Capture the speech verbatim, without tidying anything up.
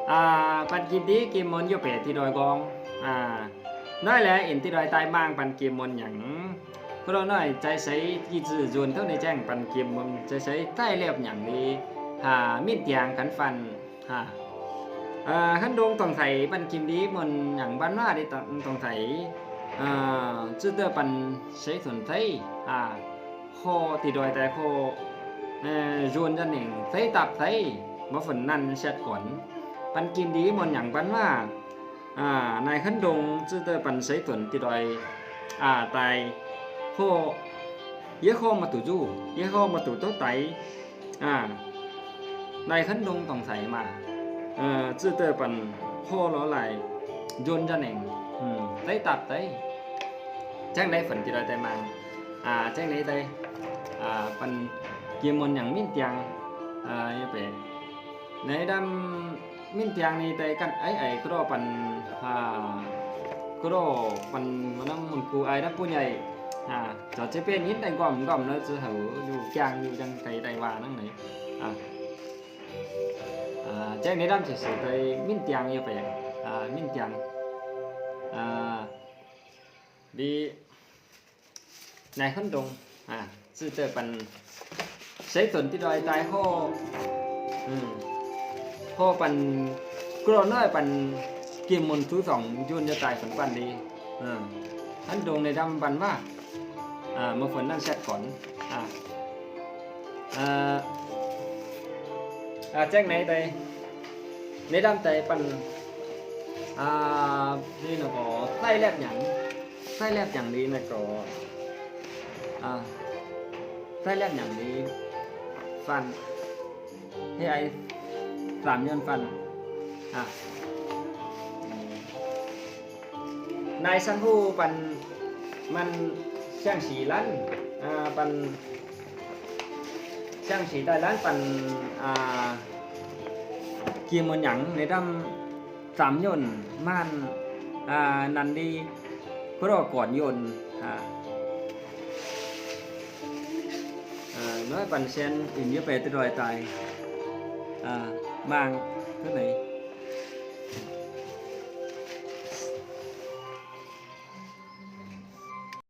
A, pan kim di kim mon yo pe ti doi gong. A, noi le in ti doi tai mang pan kim mon yang. Kro noi chai sai ki zi zun thau ne chang pan kim mon chai sai tai lep yang di. Ha, min tiang kan fan. Ha. A, hân dong tong sai pan kim di mon yang ban ma di tong, tong sai. A, zi tơ pan sai thun sai. Ha. Kho ti doi tai kho, e, zun jan ning sai tap sai. Ma phần nan set kon. Pan kim di mon yang ban ma. A, nai hân dong zi tơ pan sai thun ti doi. A, tai. Kho. Ye kho ma tu zu. Ye kho ma tu to tai. A. Nai hân dong tong sai ma. A, zi tơ pan kho lo lai. Zun jan ning. Hmm, sai tap sai. Chang nai phần ti doi tai mang. A, chang nai tai. A, pan kim mon yang min tiang. A, ye pe. Nai dam min tiang ni tai kan ai ai kro pan. A, kro pan manang mun ku ai dam punyai. A, cho che pen in tai gom gom na zi hau. Yu kiang yu jang tai tai wa nang nai. A. A, chang nai dam che sai tai min tiang yo pe. A, min tiang. A, di nai hân dong. A, zi tơ pan sai thun ti doi tai ho. Hmm. Ho pan kro noi pan kim mon tu song zun yo tai pan pan di. Hmm. Hân dong nai dam ban ma. A, ma phần nan set kon. A. A, a, chang nai tai. Nai dam tai pan. A, di na ko tai lep yang. Tai lep yang di na ko. A, tai lep yang di. Fan. He ai. Sam yon fan. A. Nai sang hu pan man siang si lan, a, pan siang si tai lan pan, a, kim mon yang nai dam sam yon man, a, nan di kro kon yon, a. A, noi pan sen in yo pe ti doi tai. A, mang, thau nai.